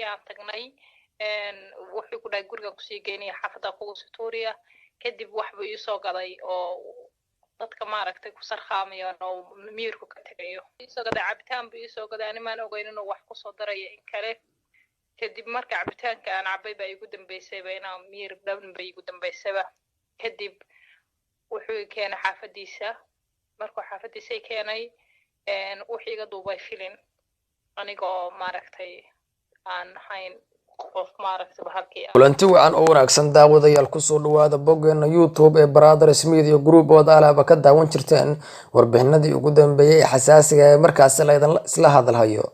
Markii aan tagnay, wuxuu ku dhahay gurigan kusii geynaya, xaafadda kugu sutuuriya. Kadib waxbuu iisoo gaday oo dadka maaragtay ku sarkaamayaan oo miyirku ka tegayo iisoo gaday. Cabitaan buu iisoo gaday, animaan ogeyn inuu wax kusoo daraya in kale. Kadib marka cabitaanka aan cabay baa igu dambeysayba inaan miyir dhan ba igu dambeysayba. Kadib wuxuu i keenay xaafadiisa. Markuu xaafadiisa i keenay, wuxuu iga duubay filin anigoo maaragtay aan ahayn qof maaragtay bahalkii. Kulanti wacan oo wanaagsan, daawadayaal. Kusoo dhawaada boggeena YouTube ee Brothers Media Group, ood alaaba ka daawan jirteen warbixinadii ugu dambeeyay ee xasaasiga ee markaasi laydin isla hadalhayo.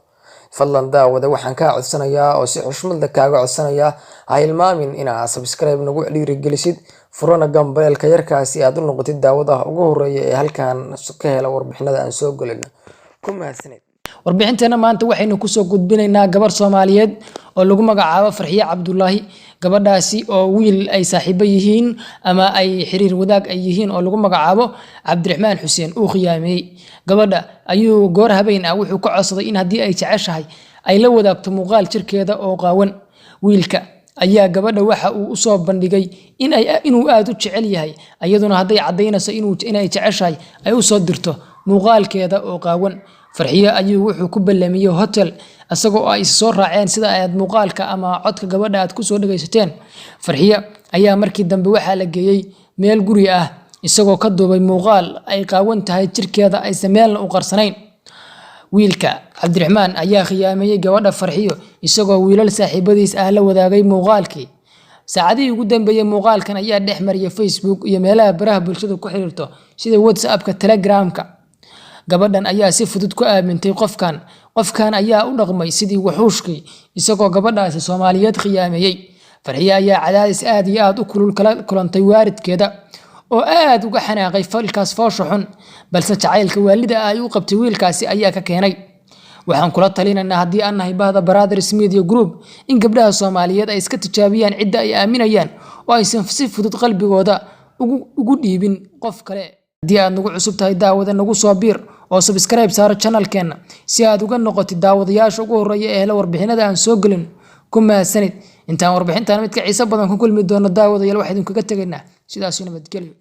Fadlan daawada, waxaan kaa codsanayaa oo si xushmad leh kaaga codsanayaa, ha hilmaamin inaad subscribe nagu dhiirigelisid, furana gambaleelka yarkaasi aad u noqotid daawadaha ugu horeeya ee halkan ka hela warbixinada aan soo gelino. Ku mahadsanid. Warbixinteena maanta waxaynu kusoo gudbinaynaa gabar Soomaaliyeed oo lagu magacaabo Farxiye Cabdulaahi. Gabadhaasi oo wiil ay saaxiibo yihiin ama ay xiriir wadaag ay yihiin oo lagu magacaabo Cabdiraxmaan Xuseen uu khiyaameeyey. Gabadha ayuu goor habeen ah wuxuu ka codsaday in haddii ay jeceshahay ay la wadaagto muuqaal jirkeeda oo qaawan. Wiilka ayaa gabadha waxa uu usoo bandhigay inuu aada u jecel yahay, iyaduna hadday caddaynayso inay jeceshahay ay usoo dirto muuqaalkeeda oo qaawan. Farxiyo ayuu wuxuu ku ballamiyey hotel, isagoo ay is soo raaceen, sida aad muuqaalka ama codka gabadha aad kusoo dhagaysateen. Farxiyo ayaa markii dambe waxaa la geeyey meel guri ah, isagoo ka duubay muuqaal ay qaawan tahay, jirkeeda aysan meelna u qarsanayn. Wiilka Cabdiraxmaan ayaa khiyaameeyey gabadha Farxiyo, isagoo wiilal saaxiibadiis ah la wadaagay muuqaalkii. Saacadihii ugu dambeeyey muuqaalkan ayaa dhex mariyay Facebook iyo meelaha baraha bulshada ku xiriirto sida WhatsAppka, Telegramka. Gabadhan ayaa si fudud ku aamintay qofkan. Qofkan ayaa u dhaqmay sidii wuxuushkii, isagoo gabadhaasi Soomaaliyeed khiyaameeyey. Farxiye ayaa cadaadis aad iyo aad u kulul kala kulantay waalidkeeda oo aad uga xanaaqay falkaas foosha xun, balse jacaylka waalida ah ay u qabtay wiilkaasi ayaa ka keenay. Waxaan kula talinaynaa, haddii aan nahay bahda Brothers Media Group, in gabdhaha Soomaaliyeed ay iska tijaabiyaan cidda ay aaminayaan oo aysan si fudud qalbigooda ugu dhiibin qof kale. Haddii aad nagu cusub tahay, daawada, nagu soo biir oo subscribe saaro channelkeena si aad uga noqotid daawadayaasha ugu horeeya ee hela warbixinada aan soo gelin. Ku mahadsanid. Intaan warbixintan mid ka xiiso badan ku kulmi doono, daawadayaal, waxaa idinkaga tegaynaa sidaasi nabadgelyo.